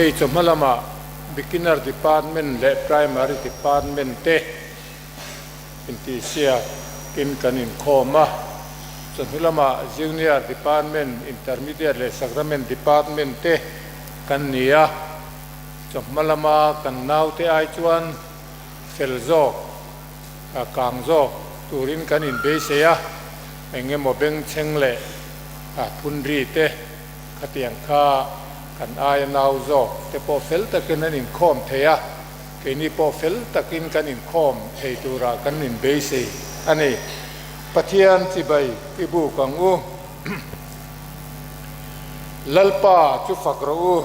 Hei chawhma lamah Beginner Department leh Primary Department te intihsiakin kan inkhawm a. Chawhnu lamah Junior Department, Intermediate leh Sacrament Department te kan ni a. Chawhma lama kan naute ai chuan fel zawk, kang zawk turin kan inbeisei a, eng emaw bengchheng leh phunri te khatiang kha kan aia nau zawk te pawh fel takin an inkhawm thei a, keini pawh fel takin kan inkhawm thei turah kan inbeisei a ni. Pathian chibai i buk ang u. Lalpa chu fak rawh u.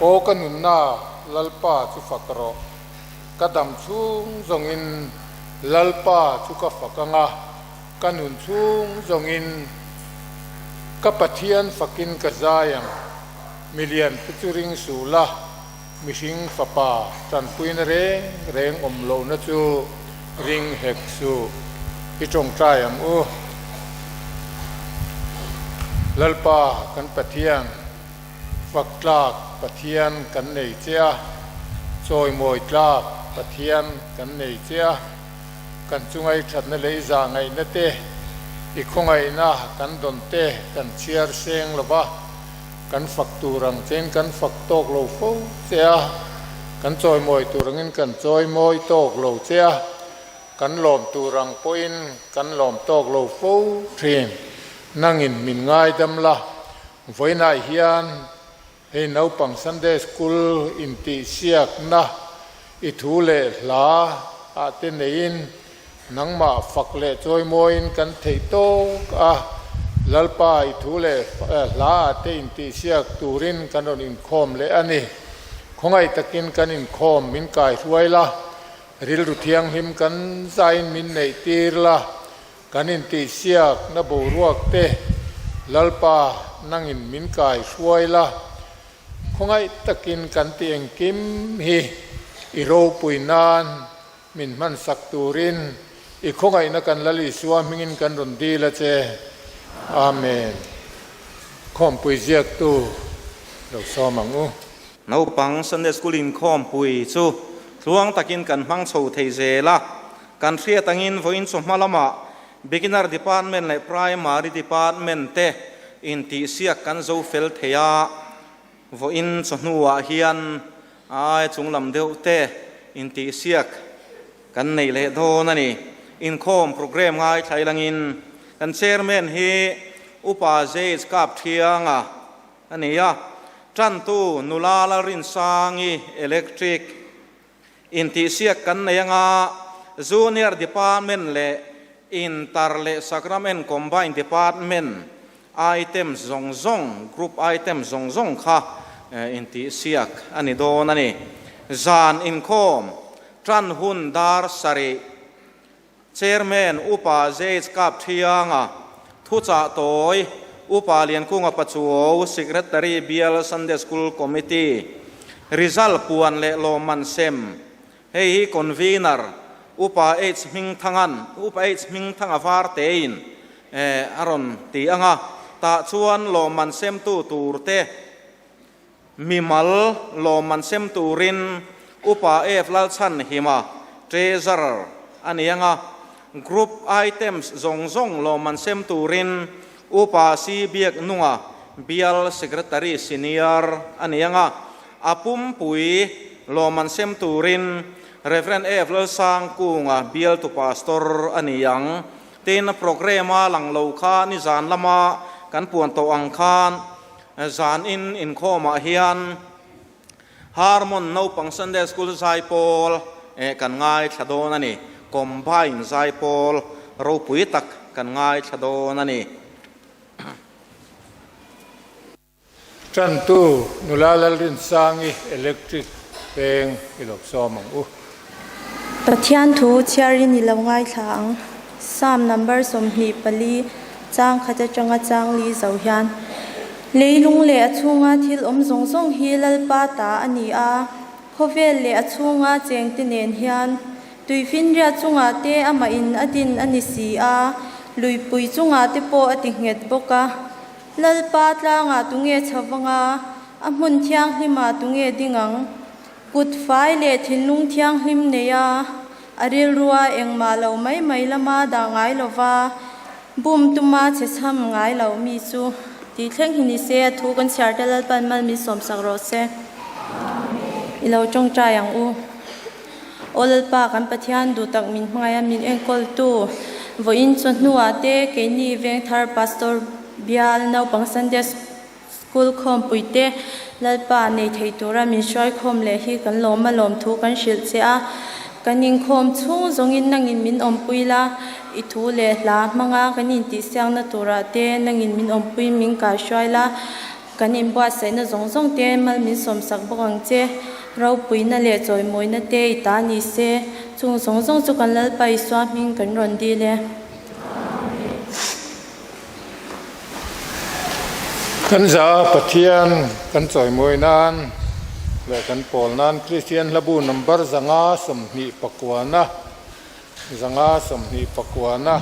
Aw ka nunna Lalpa chu fak rawh. Ka dam chhung zawngin Lalpa chu ka fak ang a, ka nun chhung zawngin ka Pathian fakin ka zai ang. Milian te chu ring suh la, mihring fapa tanpuina reng reng awm lohna chu ring hek suh. I tawngtai ang u. Lalpa kan Pathian. Fak tlak Pathian kan nei che a, chawimawi tlak Pathian kan nei che a, kan chungai thatna leh i zah ngaihna te, i khawngaihna kan dawn te kan chhiar seng lo va, kan fak tur ang chein kan fak tawk lo fo che a, kan chawimawi tur angin kan chawimawi tawk lo che a, kan lawm tur ang pawhin kan lawm tawk lo fo thin. Nangin min ngaidam la. Vawiinah hian hei naupang Sunday School intihsiakna i thu leh hla ah te neiin nangmah fak leh chawimawiin kan theih tawk a, Lalpa i thu leh hla ah te intihsiak turin kan rawn inkhawm leh a ni. Khawngaih takin kan inkhawm min kaihruai la, rilru thianghlim kan zaiin min neih tir la, Kan intihsiakna boruak te Lalpa nangin min kai hruai la, khawngaih takin kan ti engkim hi i ropui nan min hmansak turin i khawngaihna kan Lal Isua hmingin kan rawn dil a che. Amen. Khawmpui ziaktu lo sawm ang u. Naupang Sunday School inkhawmpui chu tluang takin kan hmang chho thei zel a. Kan hriat angin vawiin chawhma lamah Beginner Department leh Primary Department te intihsiak kan zo fel thei a, vawiin chawhnuah hian ai chung lam deuh te intihsiak kan nei leh dawn a ni. Inkhawm programme ngaithla ilangin kan Chairman hi Upa Zeij Kap Thianga a ni a, tantu nula Lalrinsangi Electric Intihsiak kan nei anga Junior Department leh Inter leh Sacrament Combined Department items zawng zawng, group items zawng zawng kha intihsiak a ni dawn a ni. Zan inkhawm tan hun dar sarih Chairman Upa Zeij Kap Thianga, Thuchah Tawi, Upa Liankunga Pachuau, Secretary Bial Sunday School Committee, Result puan leh lawmman sem, hei hi Convener Upa H Hmingthangan, Upa H Hmingthanga Vartein a rawn ti ang a, tah chuan lawmman semtu turte, Mimal lawmman sem turin Upa F Lalchhanhima, Treasurer, a ni ang a, Group items zawng zawng lawmman sem turin Upa C Biaknunga, Bial Secretary Senior, a ni ang a, a pumpui lawmman sem turin Rev F Lalsangkunga, Bialtu Pastor, a ni ang. Tin, programme-a lang lo kha nizan lama kan puan tawh ang khan Zan in inkhawmah hian Harmon naupang Sunday School zaipawl kan ngaithla dawn a ni. Combine zaipawl ropui tak kan ngaithla dawn a ni. Tantu nula Lalrinsangi Electric peng i lo sawm ang u. Pathian thu chhiarin i lo ngaithla ang. Psalm number 24, chang khat atanga chang li zo hian, Leilung leh a chhunga thil awm zawng zawng hi Lalpa ta a ni a, khawvel leh a chhunga chengte nen hian tuifinriat chungah te amah in a din a ni si a, luipui chungah te pawh a ti nghet bawk a. Lalpa tlangah tunge chho vanga? A hmun thianghlimah tunge ding ang? Kut fai leh thinlung thianghlim nei a, a rilrua engmah lo mai mai lama dah ngai lova bum tuma che chham ngai lo mi chu tih thleng hi ni se, a thu kan chhiar te Lalpan mal min sawmsak rawh se. I lo tawngtai ang u. Aw Lalpa kan Pathian duh tak min hmangaih a min enkawltu vawiin chaw hnuah te keini Vengthar Pastor Bial naupang Sunday School khawmpui te Lalpa nei thei tura min hruai khawm leh hi kan lawm a lawmthu kan hrilh che a, kan inkhawm chhung zawngin nangin min awmpui la, i thu leh hla hmanga kan intihsiakna turah te nangin min awmpui min kaihruai la, Kan inbuatsaihna zawng zawng te mal min sawmsak bawk ang che. Ropuina leh chawimawina te i ta ni se, chung zawng zawng chu kan Lalpa Isua hming kan rawn dil e. Kan za Pathian kan chawimawi nan leh kan pawl nan Kristian hlabu number 529-a 529-a.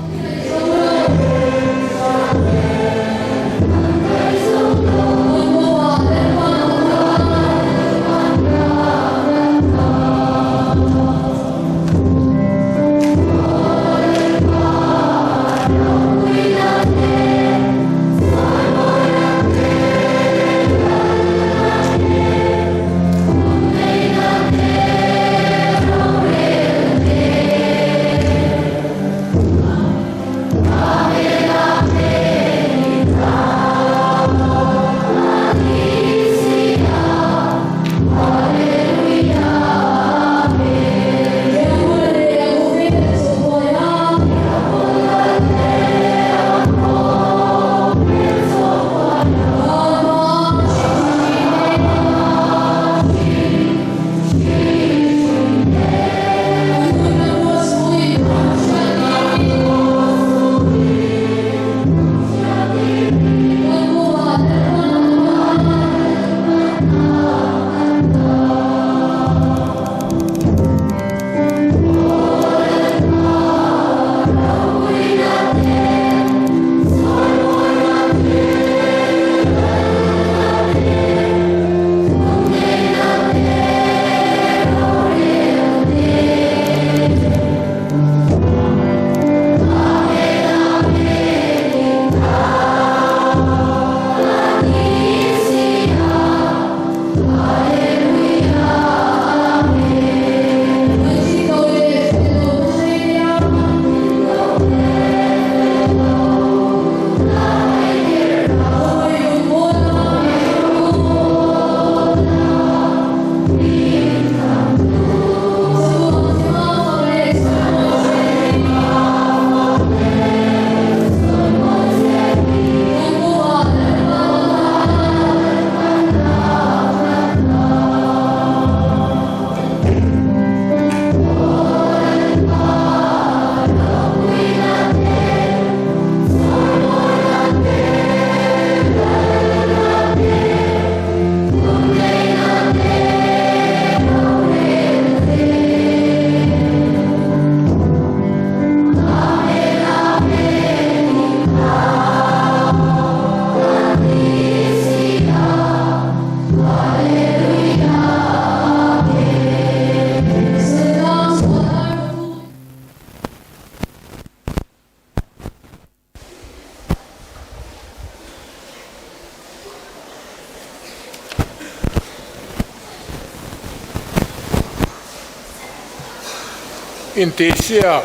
Intihsiak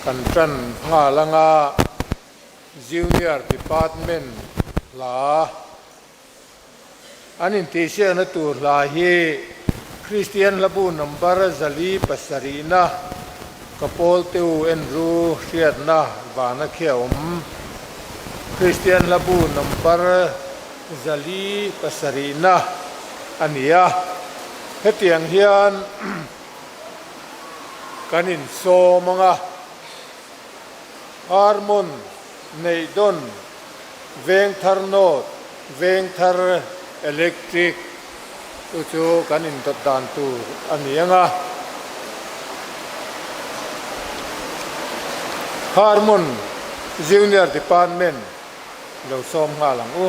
kan tan nghal anga Junior Department hla an intihsiakna tur hla hi Kristian hlabu number 407-na ka pawl te u en ru hriatna vana khi a awm. Kristian hlabu number 407-na a ni a. Hetiang hian kan insawm ang a, Harmon Neihdawn Vengthar North, Vengthar Electric chu chu kan indawt dan tur a ni ang a. Harmon Junior Department lo sawm nghal ang u.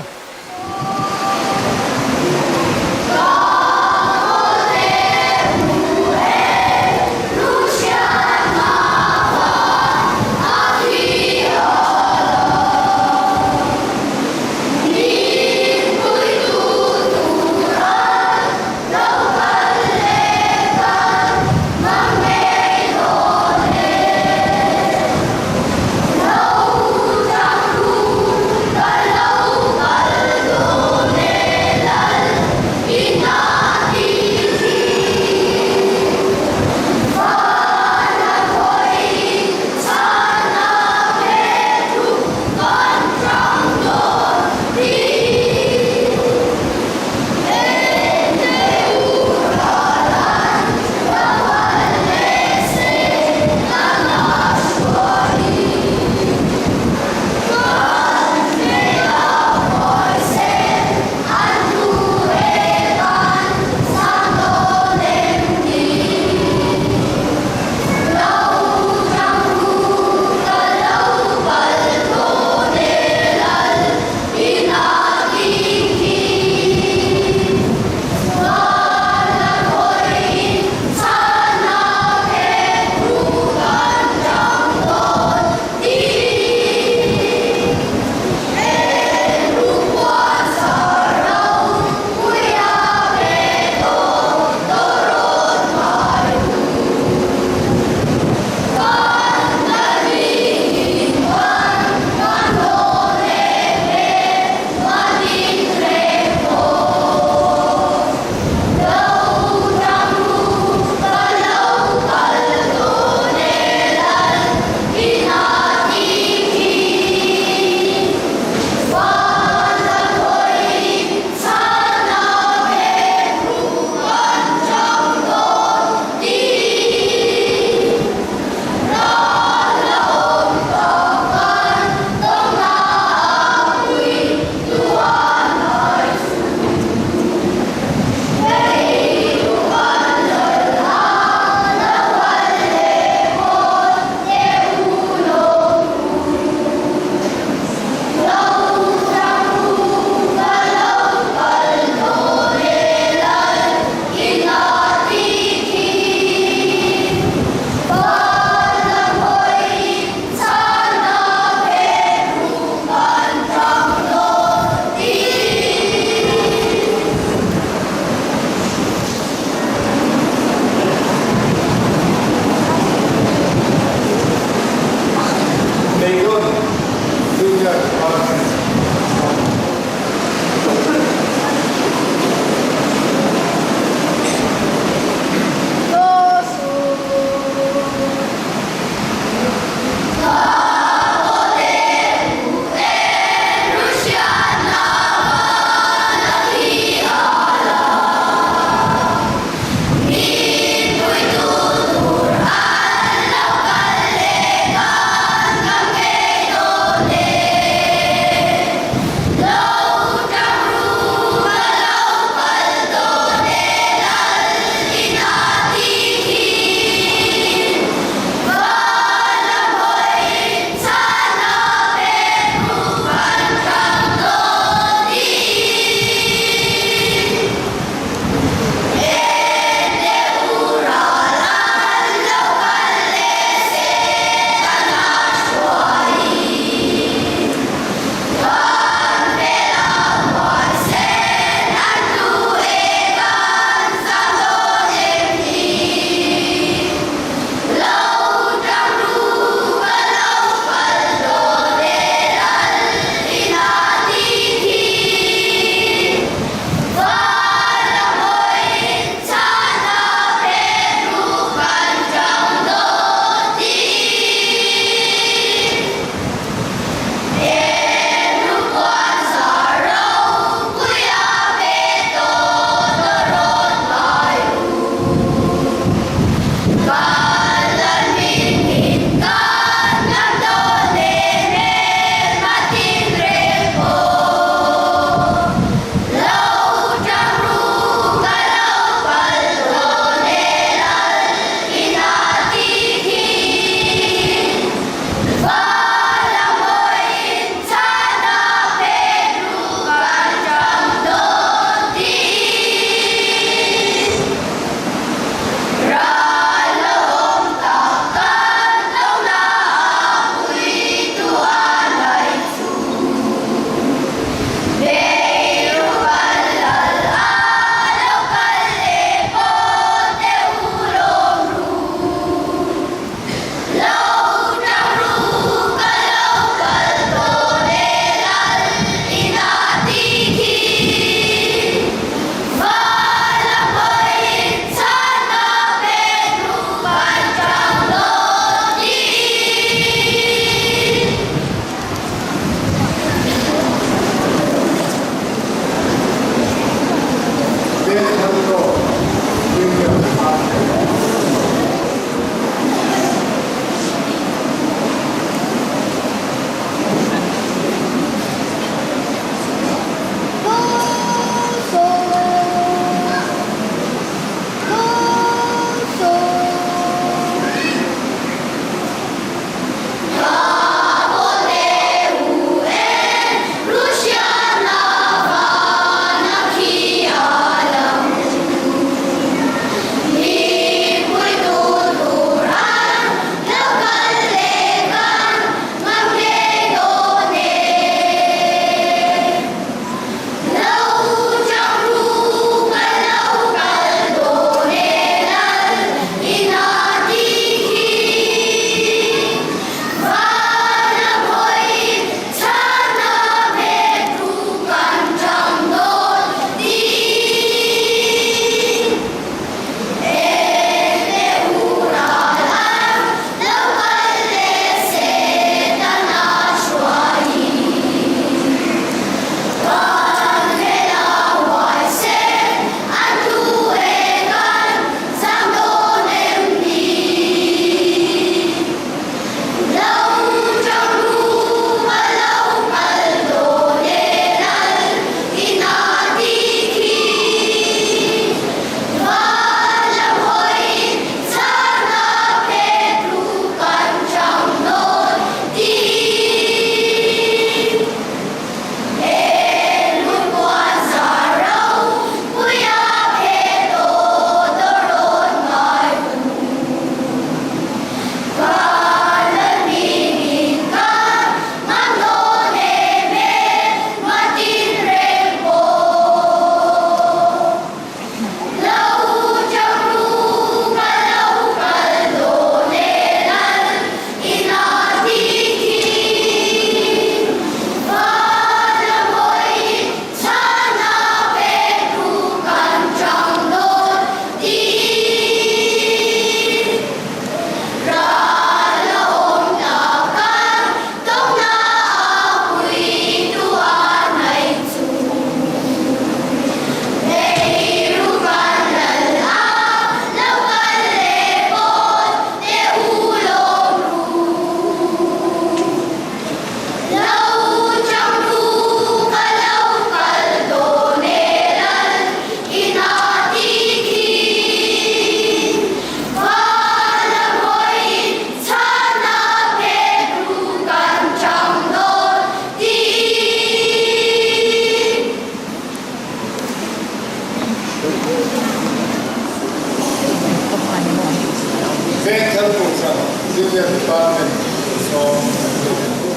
Tawng kan nei.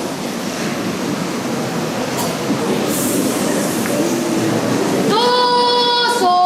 Tu saw.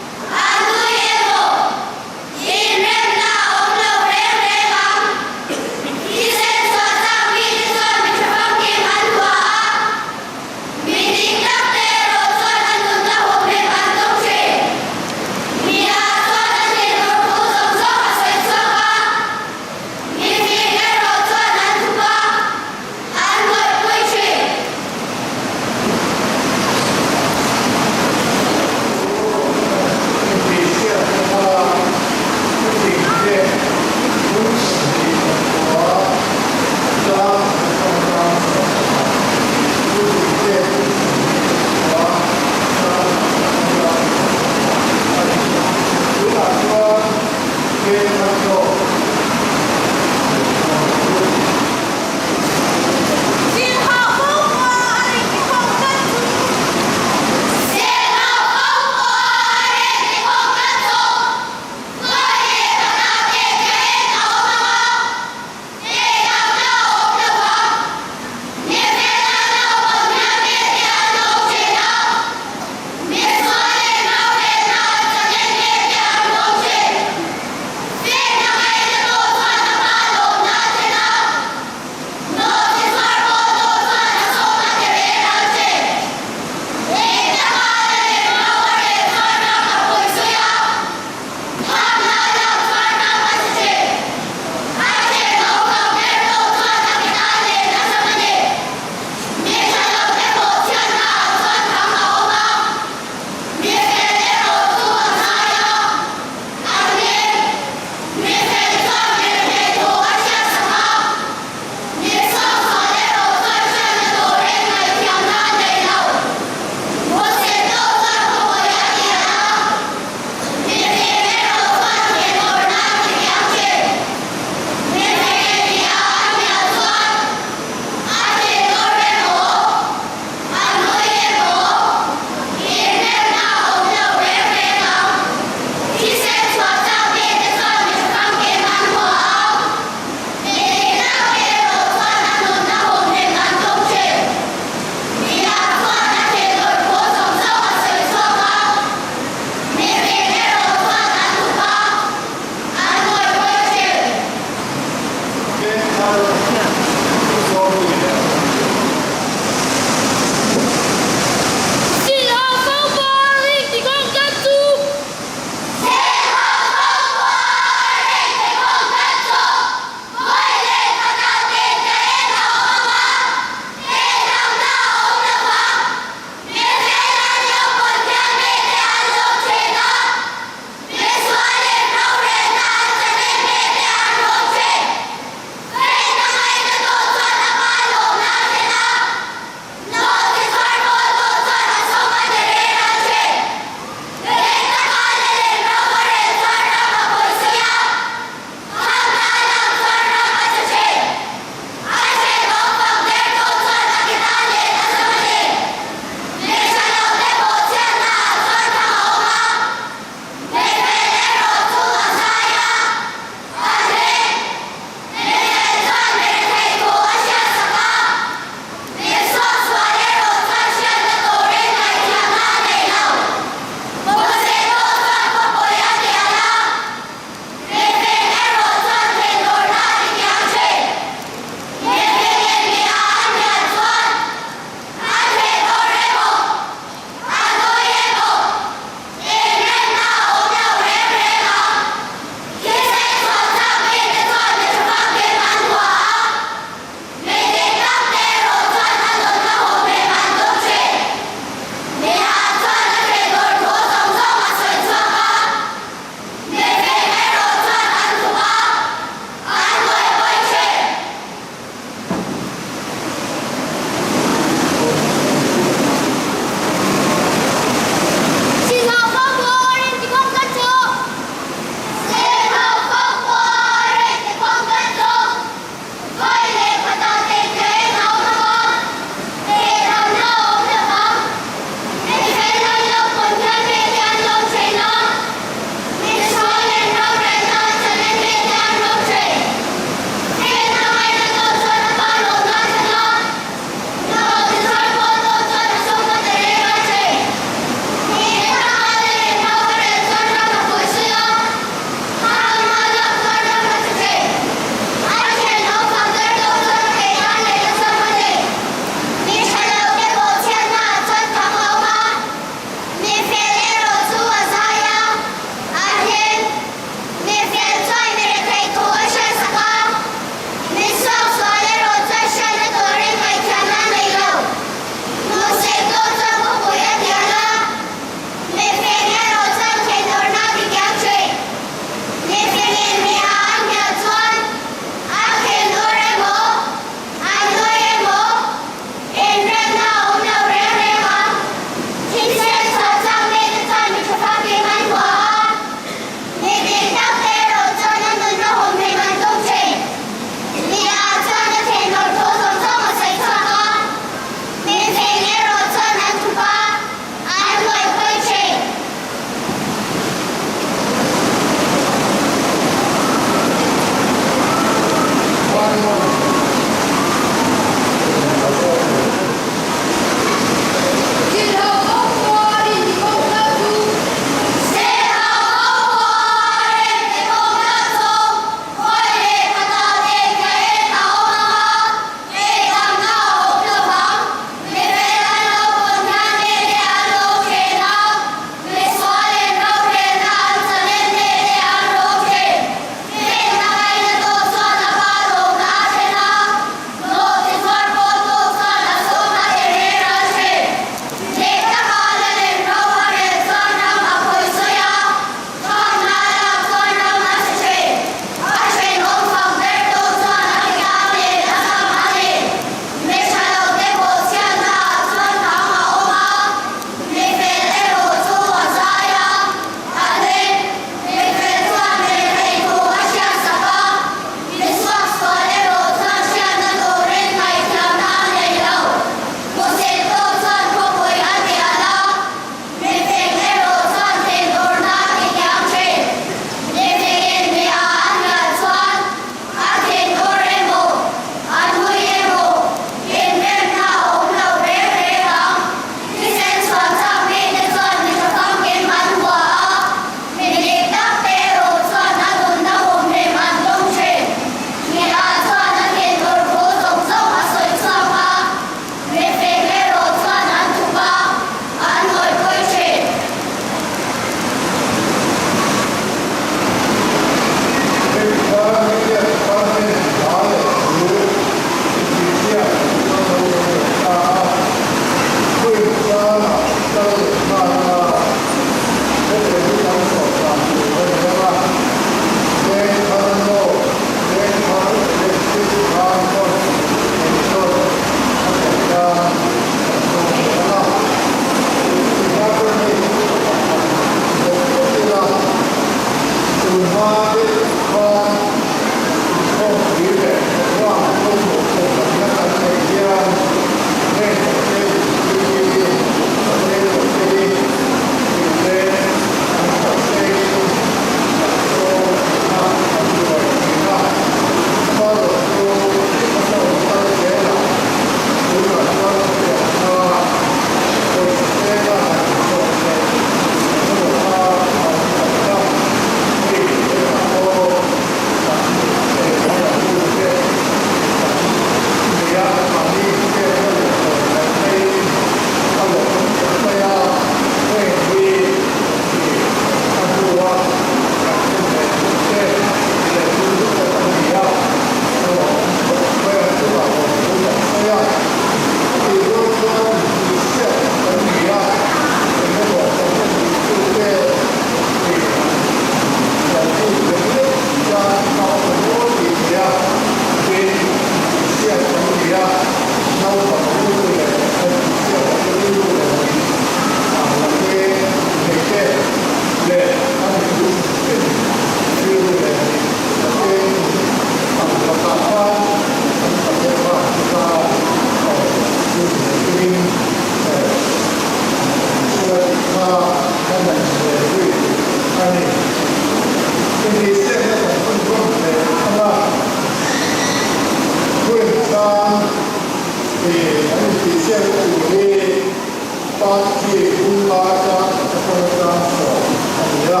Party bung nga atang khat atanga chang sawm a ni a,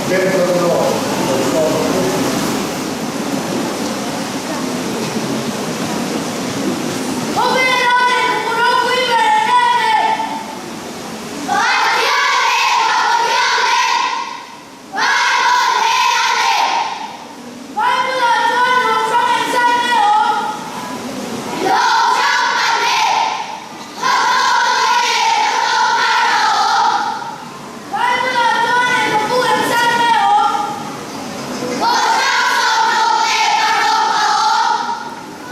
Ben Ronaldo lo sawm ang u. Khawvel a lehkhabu ropui ber an em e? Pathian lehkhabu thiang le Bible he a ni. Bible ah chuan lawng hrang engzat nge awm? Lawng hrang pahnih, thawhlawm leh thawhlawm thar a awm. Bible ah chuan lehkhabu engzat nge awm? Bawhchang 60 leh paruk a awm.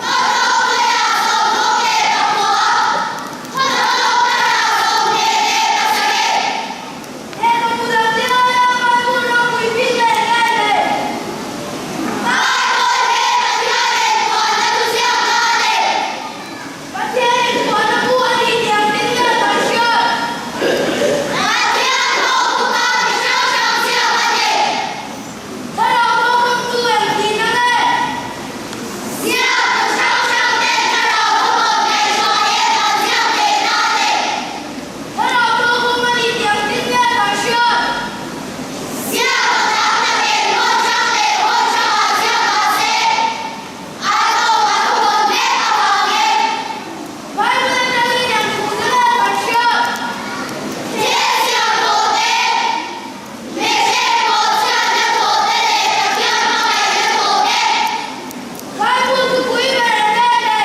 Thawhlawm leh 30 leh pakua, thawhlawm tharah 27. Lehkhabu dang te aia Bible ropui bik leh nge le? Bible he Pathian inphuahna thu ziakna a ni. Pathian inphuahna bu a ni tih ang tin nge kan hriat? Pathian thawhkhuma mi hrang hrang ziak a ni. Thlarau thawhkhum chu engtihna nge? Ziak thu hrang hrang ten thlarau thawhkhum ngaihtuah leh an ziak theihna a ni. Thlarau thawhkhum a ni tih ang tin nge kan hriat? Ziak thu tam takin hmun hrang leh hmun hrangah ziak mah se, a tawp a thuhmun vek avangin Bible atangin eng thu te nge kan hriat? Thil siam tawhte Mihring bawhchhiatna thawhte leh Pathian hmangaihna thawhte. Bible thupui ber an nge le?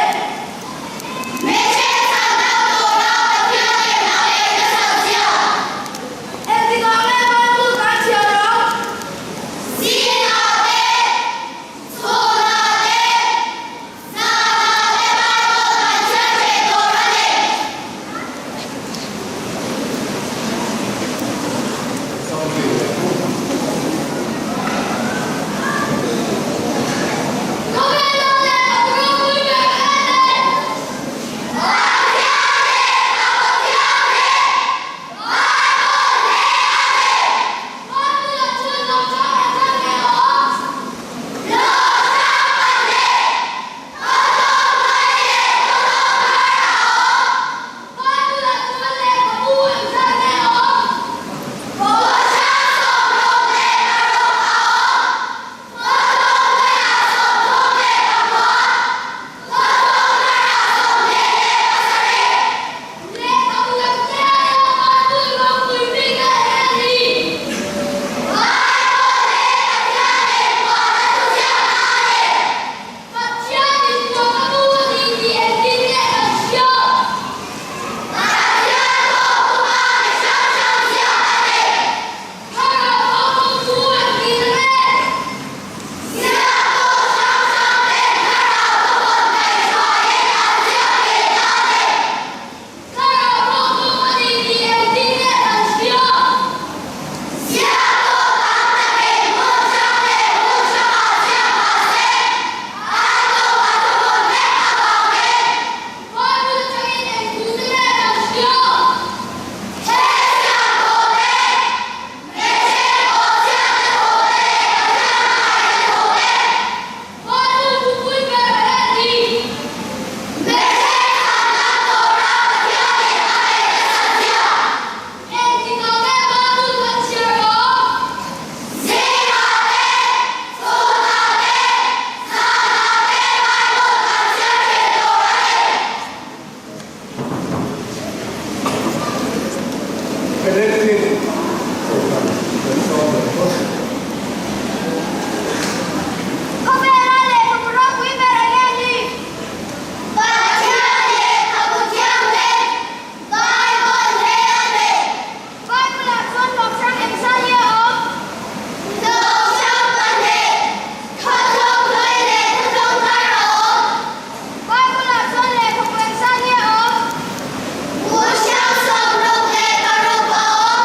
Mihring chhandam tura Pathianin a ei nasat zia. Engtikah nge Bible kan chhiar ang? Zingah te, chhunah te, zanah te Bible kan chhiar thei tur a ni. Bible-ah chuan lehkhabu an zat nge awm? Bawhchang 60 leh paruk a awm. Thawhlawm hnuaiah 30 leh pakua, thawhlawm tharah 27. Lehkhabu dangte aia Bible ropui bik a eng a ni? Bible he Pathian inphuahna thuziakna a ni. Pathian inphuahna bu a ni tih engtin nge kan hriat? Pathian thawhkhuma mi hrang hrang ziak a ni. Thlarau thawhkhum chu engtin nge? Ziaktu hrang hrang ten thlarau thuhmun ngaihruaiin an ziak tihna a ni. Thlarau thawhkhum a ni tih engtin nge kan hriat? Ziaktu tam takin hmun hrang leh hmun hrangah ziak mah se, an tawp a thuhmun vek avangin Bible atangin eng thu te nge kan hriat? He siam tawh te, mihring bawhchhiatna thu te leh Pathian hmangaihna thu te, Bible thupui ber a en ni. Mihring chhandam tura Pathianin a beih nasat zia. Engtikah nge Bible kan chhiar ang? Zingah te, chhunah te, zanah te Bible kan chhiar thin tur a ni. Electric Kohhran kan sawm lo bawk. Khawvela lehkhabu ropui ber eng nge ni? Pathian lehkhabu thianghlim Bible he a ni. Bible-ah chuan lawm hrang engzat nge a awm? Lawm hrang pahnih, thawhlawm hlui leh thawhlawm thar a awm. Bible-ah chuan lehkhabu engzat nge a awm? Bu hrang 66 a awm.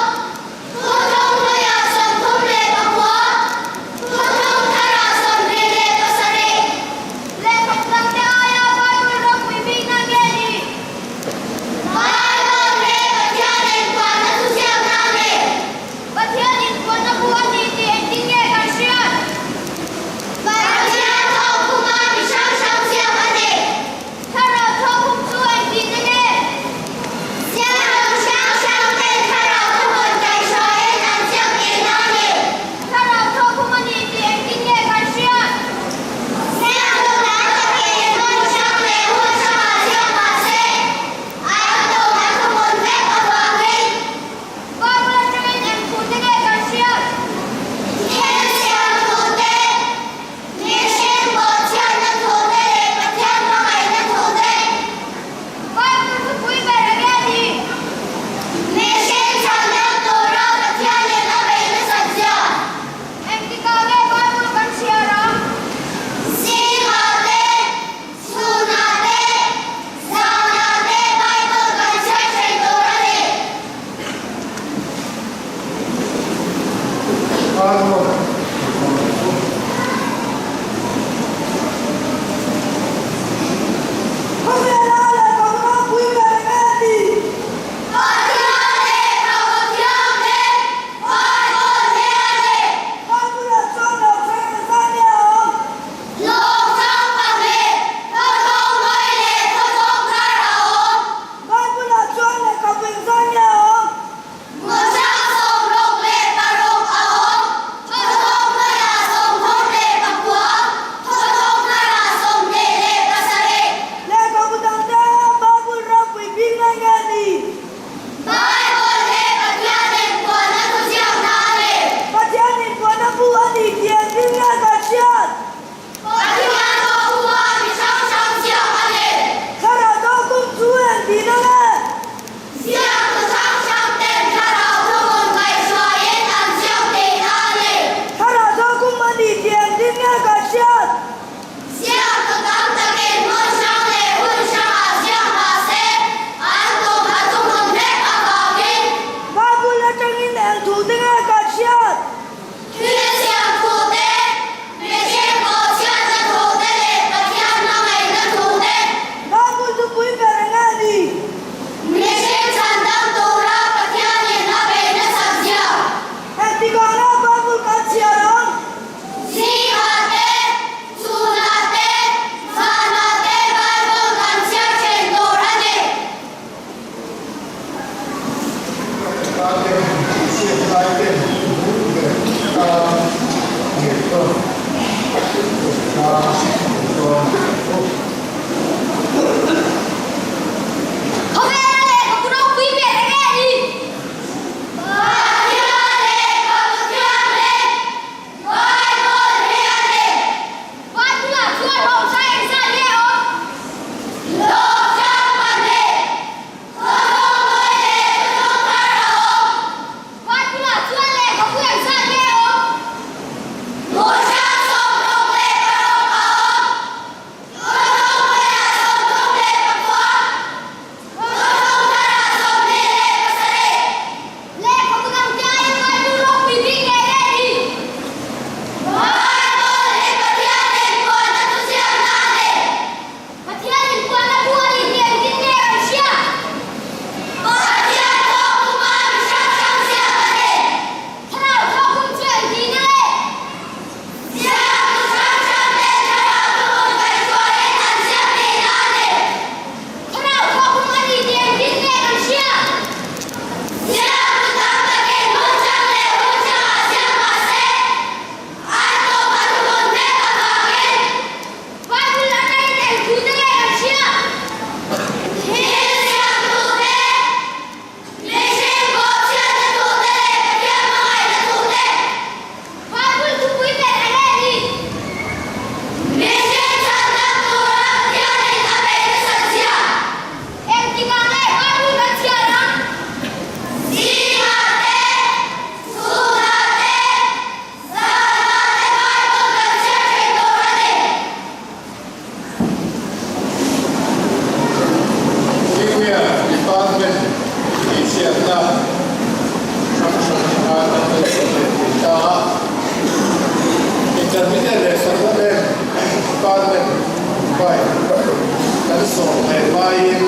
Kan sawm theih hmain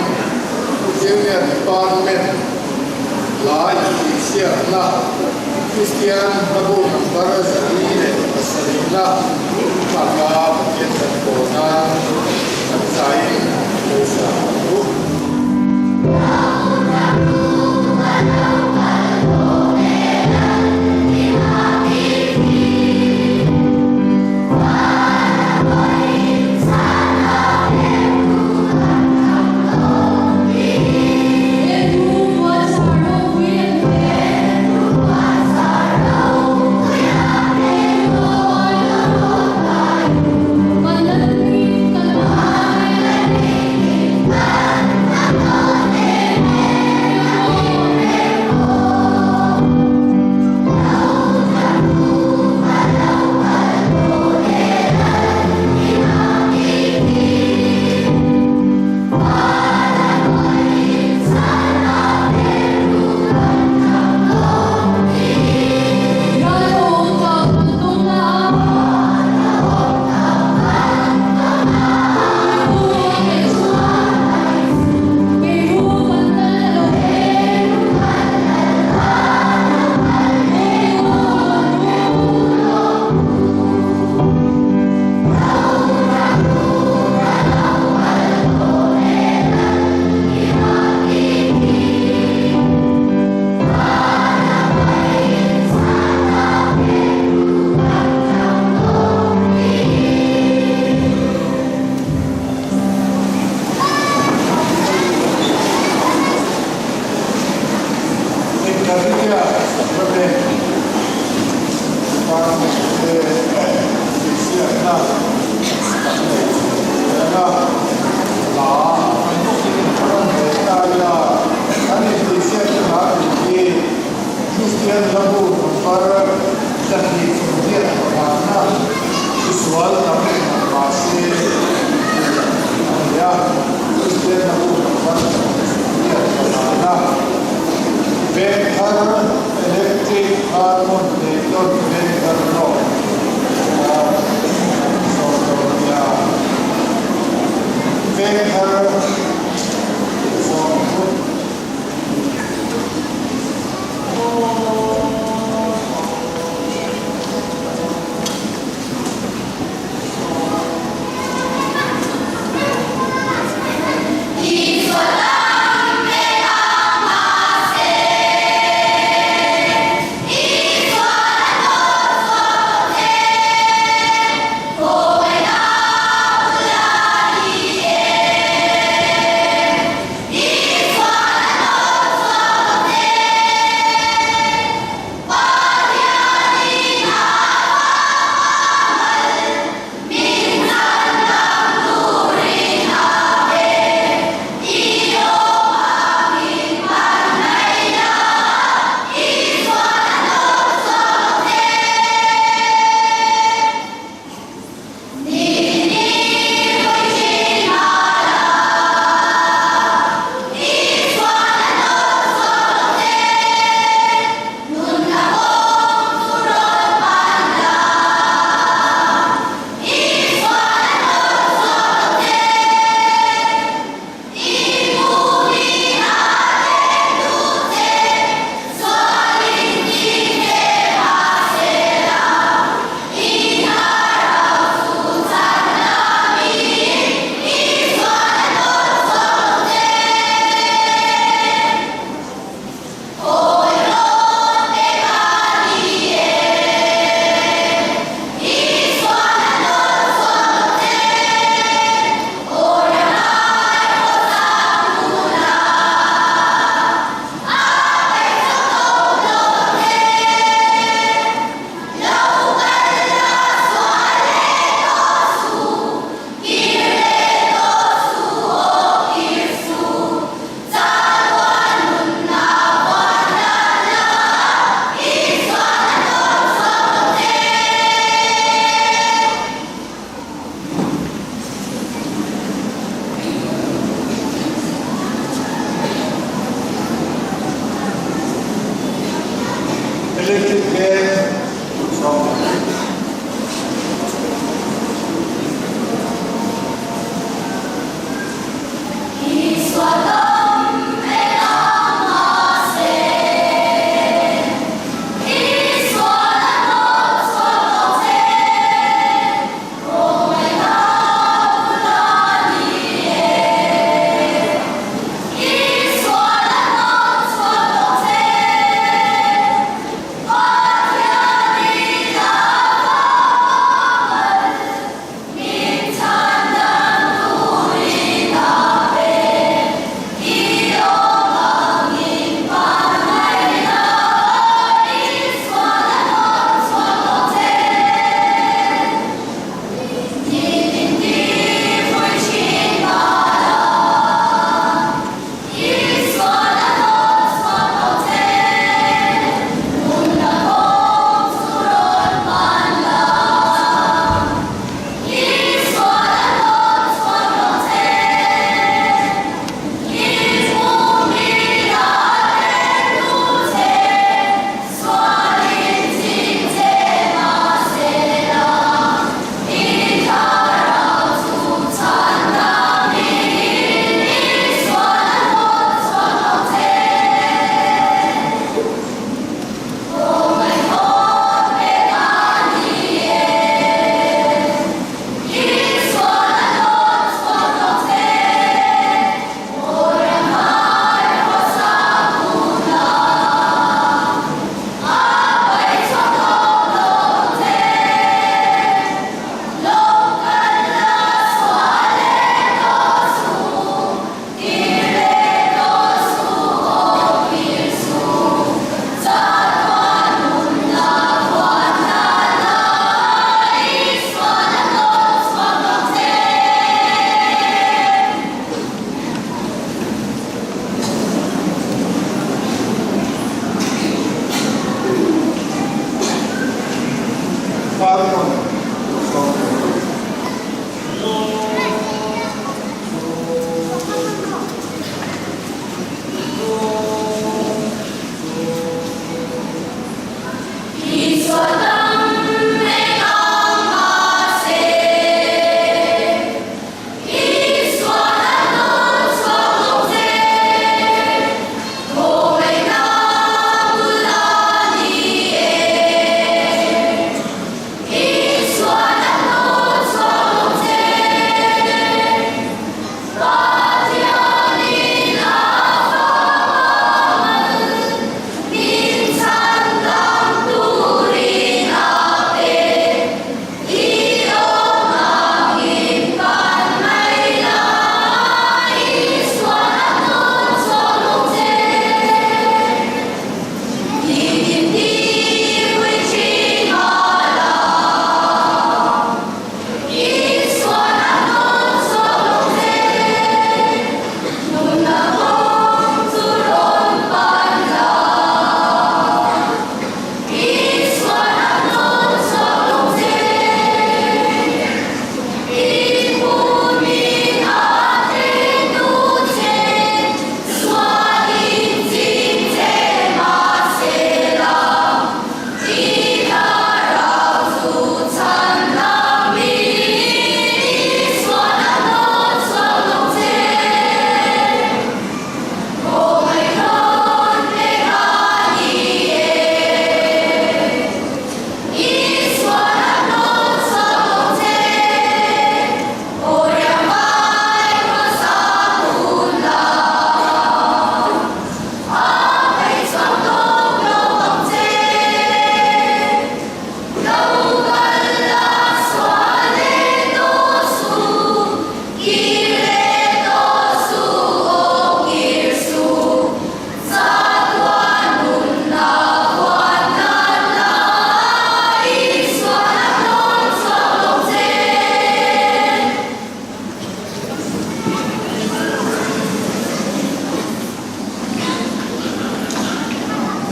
Junior Department lai tihchhiatna Kristian hlabu number 407 na hmanga Pathian kan pawl nan kan zaiin pawisa ang u.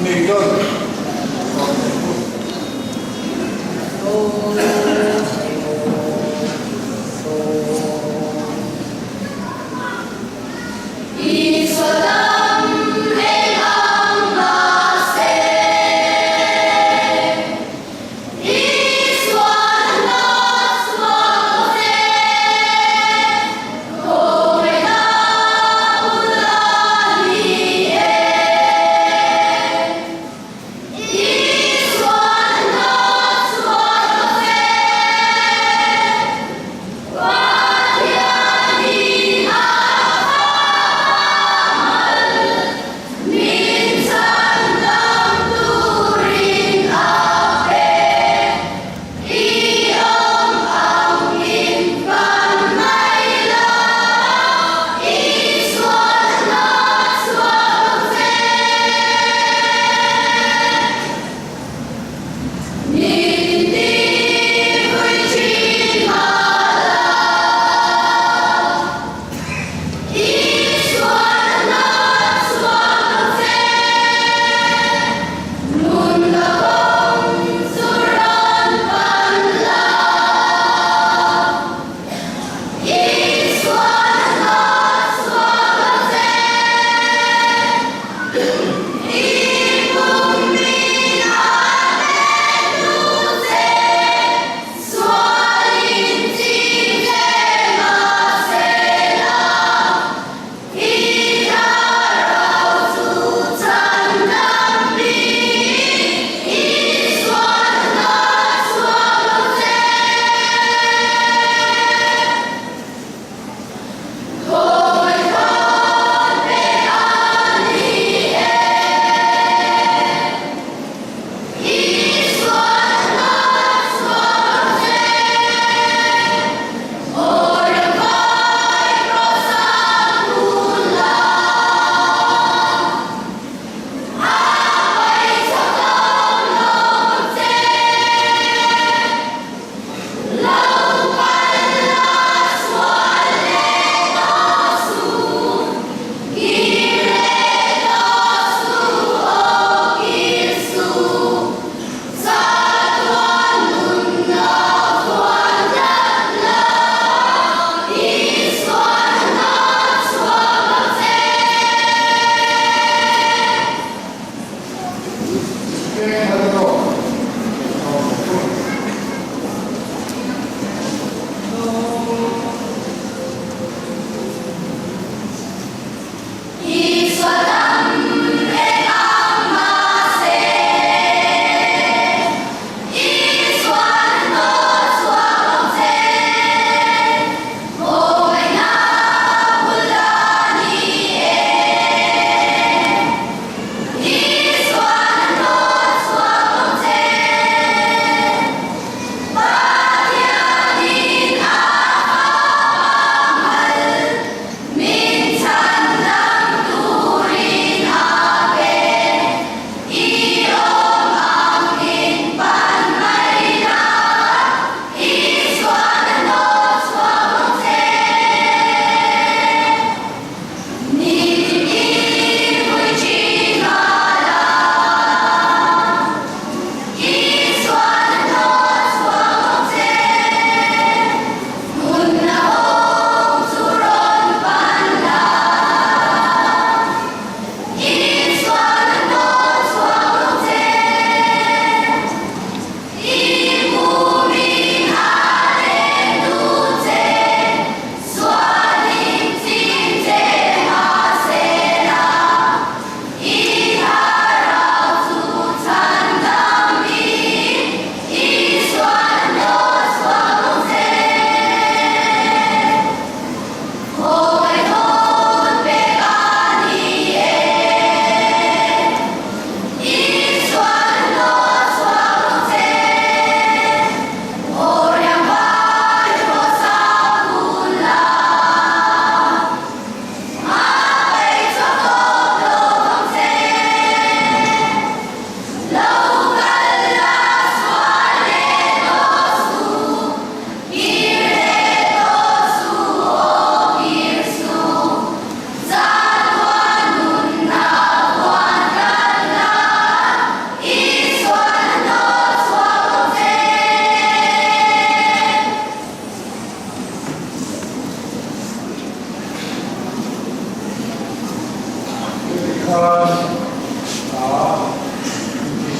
Nei dawn.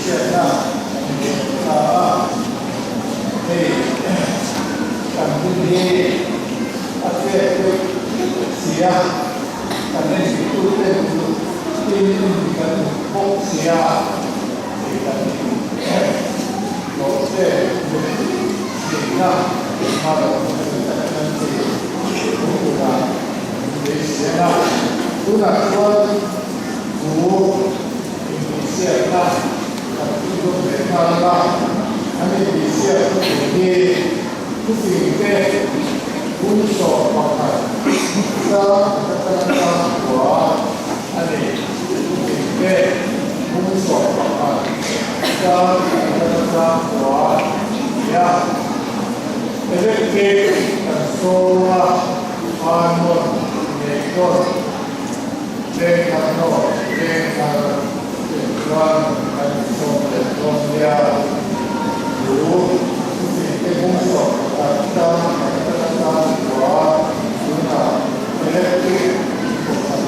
Inbihsiakna kan nei tawh ta a, hei kan hun hi a chep deuh si a, kan endiktute uluk takin endik an duh bawk si a, hei kan inhlawhte theihna hma lo nasa tak hian hei tun hunah kan inbeisiam a, tunah chuan thu Inbihsiakna kan chhunzawm leh nghal a, an inbihsiakna tur hi thufingte 11 chang atanga chang kua a ni. Thufingte 11 chang atanga chang kua a ni a. Electric kan sawm a, Armon nei dawn. Lengthar nawr, lengthar tih chuan kan insawm leh dawn nia. Thu thufingte 11 chang atanga chang kua tunah electric kohhran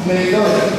nei dawn.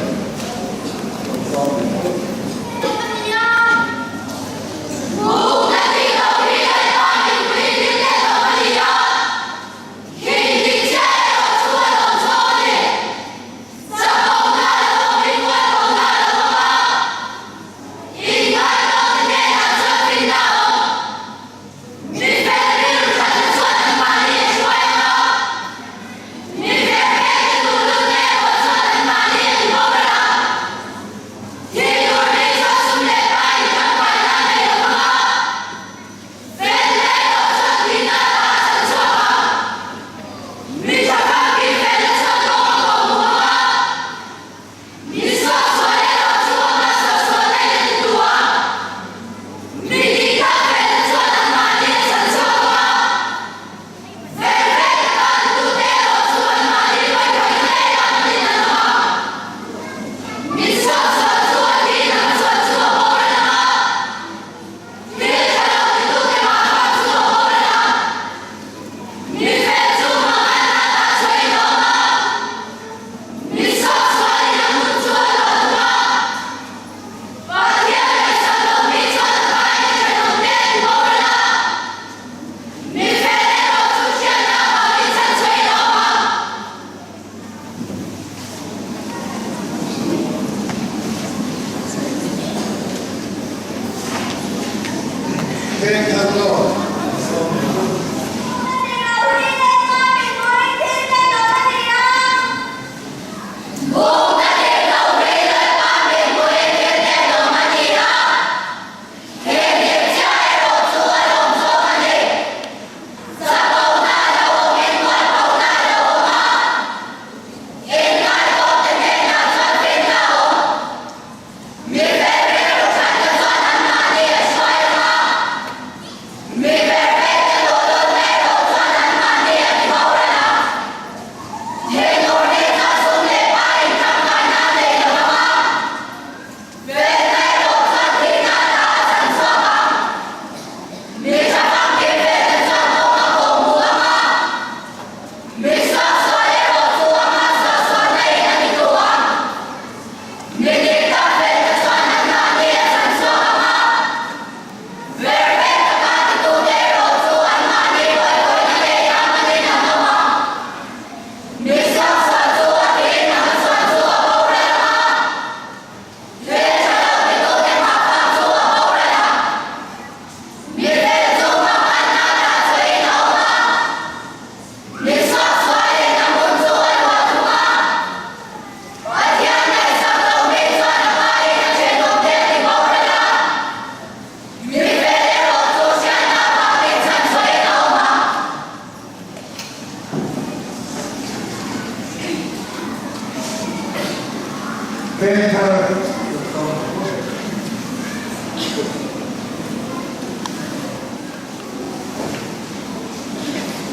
Vengthar lo tawng ang aw.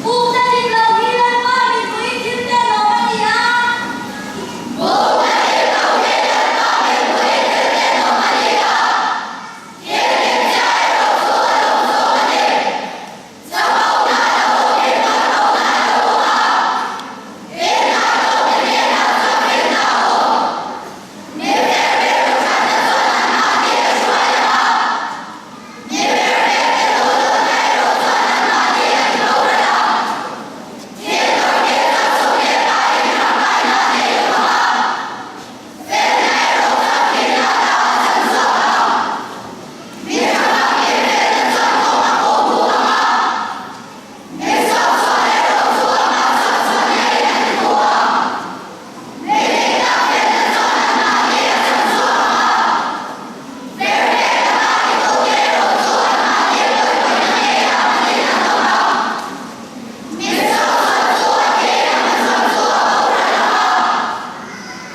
Bukna dik lo hi Lalpa mipui thil tenawm a ni a. Bukna dik lo hi Lalpa mipui thil tenawm a ni a. Thil dik chiah erawh chu a lawm zawk a ni. Chahawkna a lo awm in chahawkna a lo awm a. Inngaitlawmte hnenah chuan hlimna a awm. Mi ber ber ruhranna chuan anmahni a hruai ang a. Mi ber berte luhlulna erawh chuan anmahni a tiboral ang. Thil tawrh hi chuan sum leh paiin tangkaina a nei lo vang a. Felna erawh chuan thihna ata a chan chhuak ang. Mi tha famkim felna chuan kawng a kawh hmuh ang a. Mi suaksual erawh chu amah suaksualnain a ti hmu ang. Mi dik tak felna chuan anmahni a chan chhuak ang a. Ber ber laka titute erawh chu anmahni pawipawina ngeiah hmanin an awm ang. Mi suaksual chu a thih ang a chuan chu a boral ang a.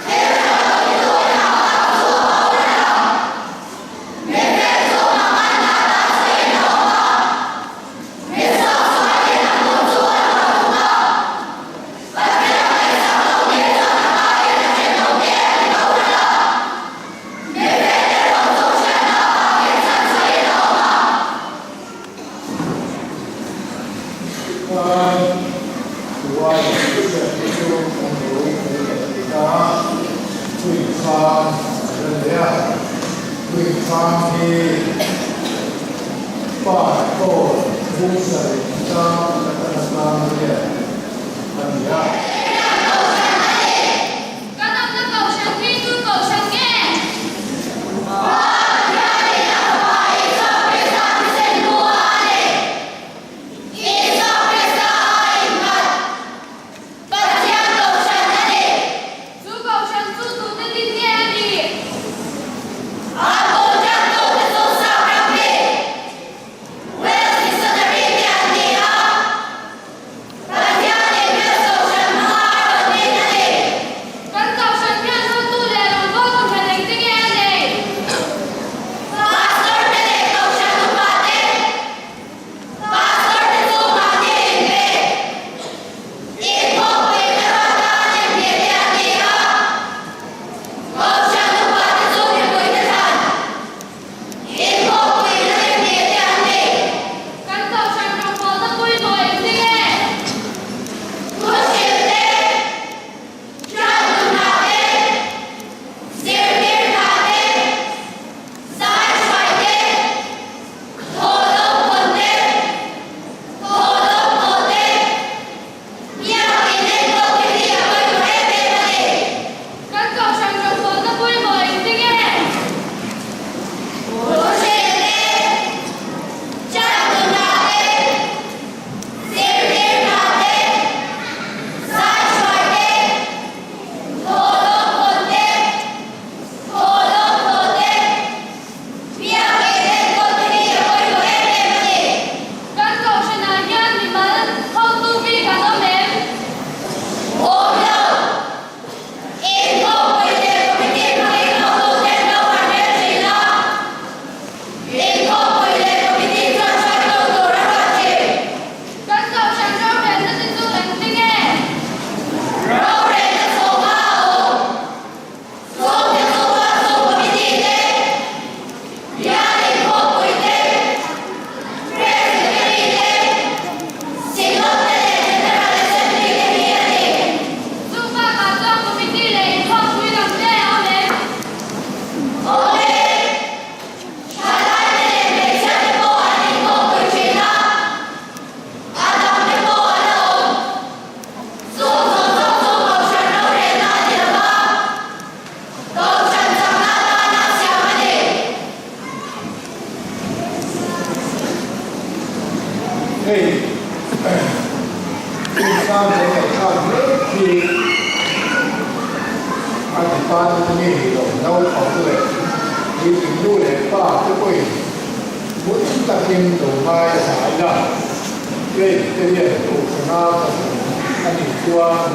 Thil tha lo titu inhautak chu a boral ang. Mi fel chu manganna ata chhuiin a awm a. Mi suaksualin a hnung chu a luah thung a. Pathian ngaihsak lo mi chuan a pain a thenawmte a ti boral a. Mi fel erawh chu hriatna avangin chhanchhuahin a awm a. Chuan Tuai hriat te chu kan lo fel leh thei ta a, Tuikhang an la nei a, Tuikhang hi pa tawt bung sarih chang atanga tang riat a ni a. Kan kohhran a ni. Kan awmna kohhran hi tu kohhran nge? Pa Pathianin a Fapa Isua Krista thisen hmu a a ni. Isua Krista a innghat. Pathian kohhran a ni. Chu kohhran chu tute din nge a ni? A bul tantute chu Sap ram mi, Wales Missionary te an ni a. Pathianin Wales kohhran hmanga a rawn din a ni. Kan kohhran hian hotu leh rawngbawltu hna engte nge a nei? Pastor te leh kohhran upa te. Pastor te chu mahni inpe. Inkhawmpui te ruata an inhmeh te an ni a. Kohhran upa te chu mipui te thlan. Inkhawmpui na inhmeh te an ni. Kan kohhran rawngbawlna pawimawh engti nge? Thuhrilh te, Ṭanhna te, zirtir hna te, zai hruai te, thawhlawm hawn te, thawhlawm thawh te, biakin enkawl te hi a pawimawh em em a ni. Kan kohhran rawngbawlna pawimawh engti nge? Thuhrilh te, ṭanhna te, zirtir hna te, zai hruai te, thawhlawm hawn te, thawhlawm thawh te, biakin enkawl te hi a pawimawh em em a ni. Kan kohhranah hian mimal hotu bik an awm em? Awm lo. Inkhawmpui leh committee hmangin hotu ten lo han rel thin a. Inkhawmpui leh committee chuan hruaitu tur a ruat thin. Kan kohhran rorelna te chu engti nge? Rorelna chhawng a awm. Chhawng te chu huattu committee te, bial inkhawmpui te, presbytery te, synod te leh general assembly te hi a ni. Chu bakah chuan committee leh inkhawmpui dang te a awm em? Awm e. Thalaite leh hmeichhiate pawh an inkhawmpui thin a, a dangte pawh an awm. Chung zawng zawng chu Kohhran rorelna a ni lo va, Kohhran chakna atana siam a ni. Hei, Chungchang lo ngaihthlak mek hi a department mi lo naupang leh puitling nu leh pa te pawhin hmun takin lo ngai a hnai la. Presbyterian Kohhrana kan awm a nih chuan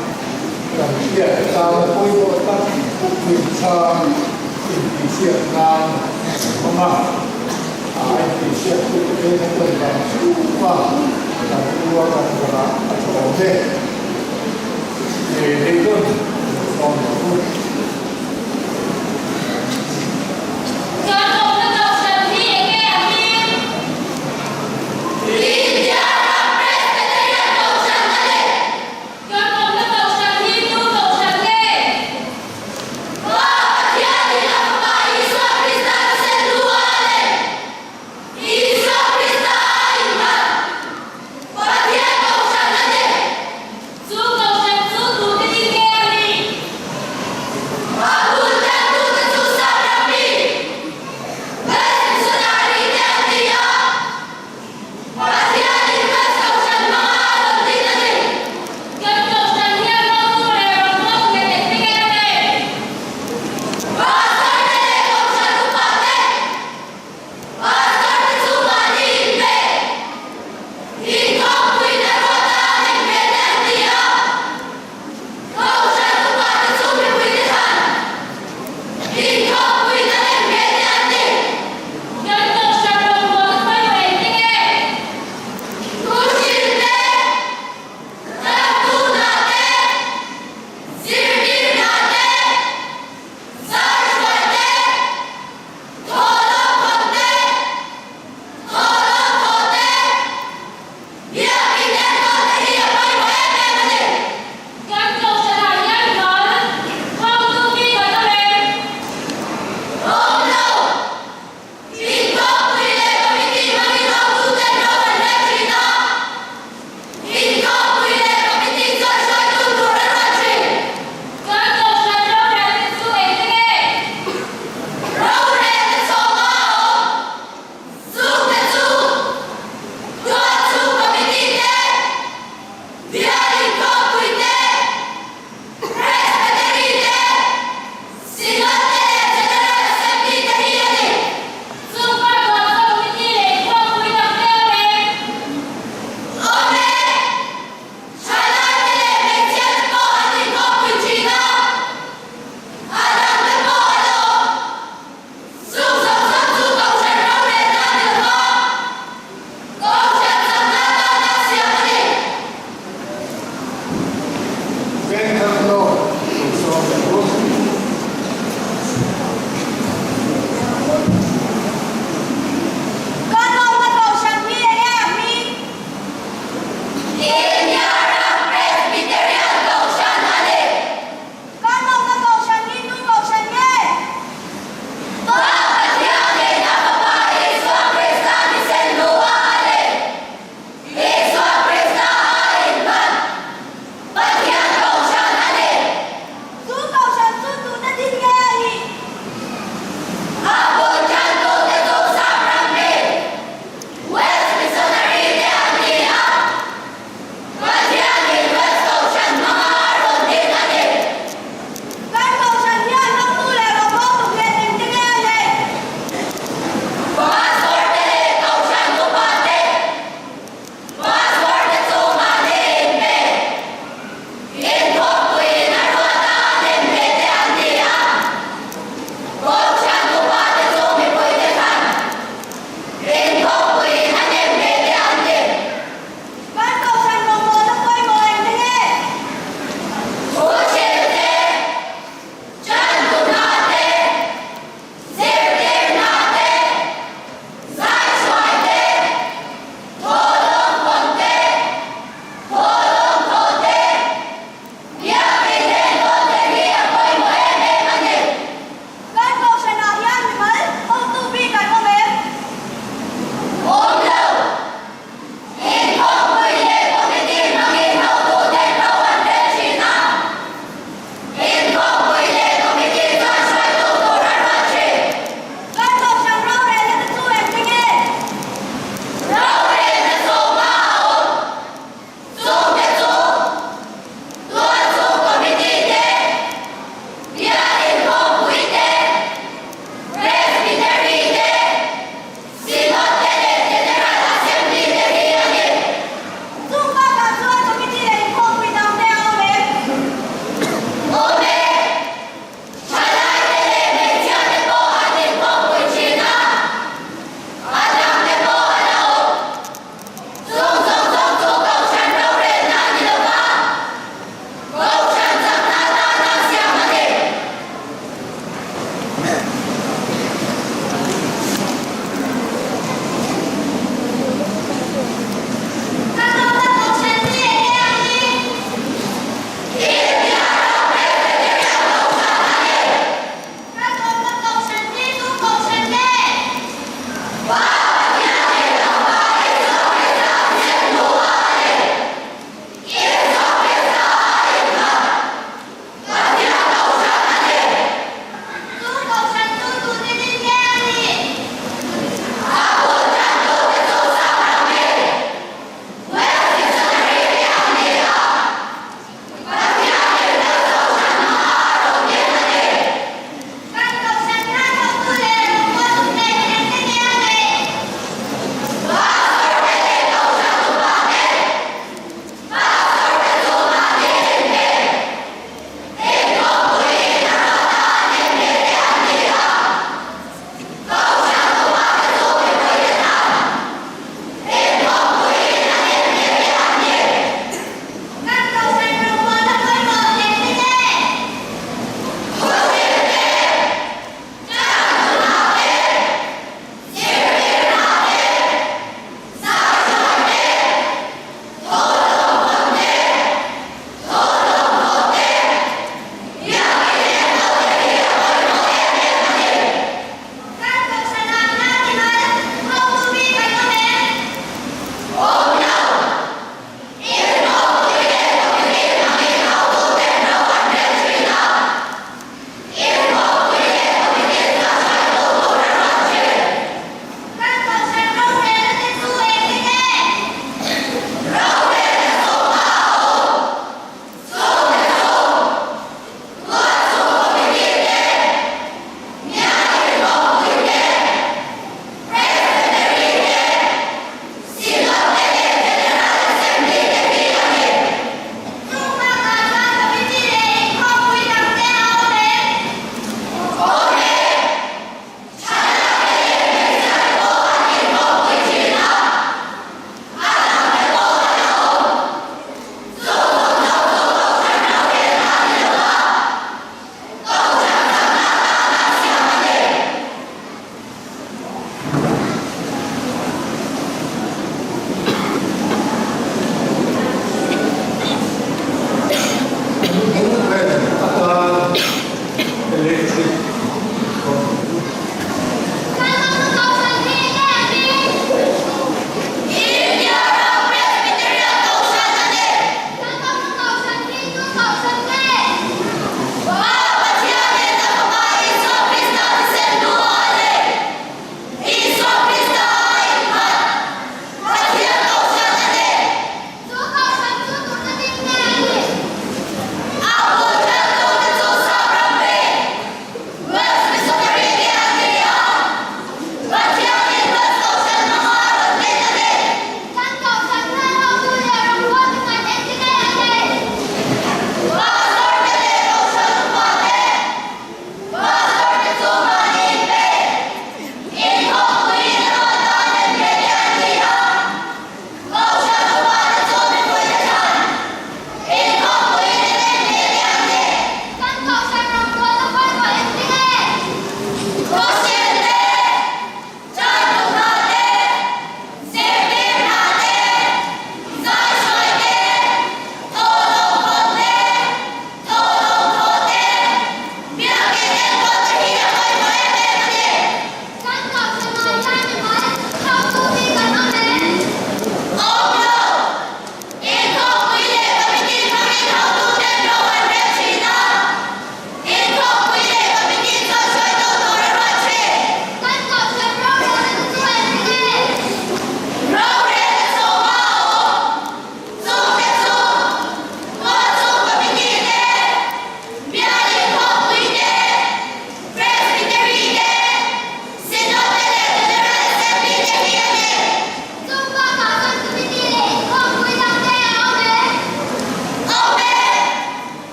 kan hriat atana pawimawh tak. Chungchang intihsiak nan an hmang a, a intihsiaktute phei an rawn dang chuk a, kan lua kan zawrh ah a tha awm e. He lei dawn lo sawm ang u. Kan awmna kohhran hi enge a hming? India ram Presbyterian kohhran a ni. Kan awmna kohhran hi tu kohhran nge? Pa Pathianin a Fapa Isua Krista thisen lu a a nei. Isua Krista a innghat. Pathian kohhran a ni. Chu kohhran chu tute tin nge a ni?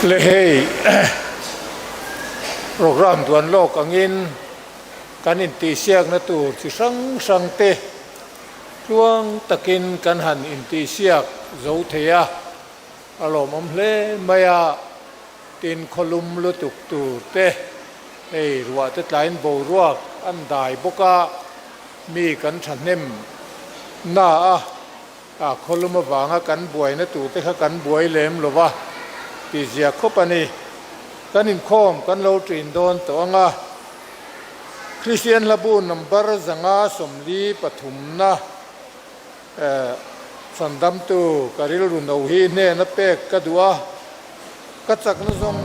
Le hei programme duan lawk angin kan intihsiakna tur chi hrang hrang te tluang takin kan han intihsiak zo thei a, a lawmawm hle mai a, tin khawlum lutuk tur te hei ruah te tlaiin boruak an dai bawk a, mi kan thahnem na a. A khawlum avanga kan buaina turte kha kan buai lem lo va tih zia khawp a ni. Kan inkhawm kan lo ṭin dawn tawh ang a. Kristian hlabu number 543na Chhandamtu ka rilru no hi hnena pek ka duh a, ka chakna zawng.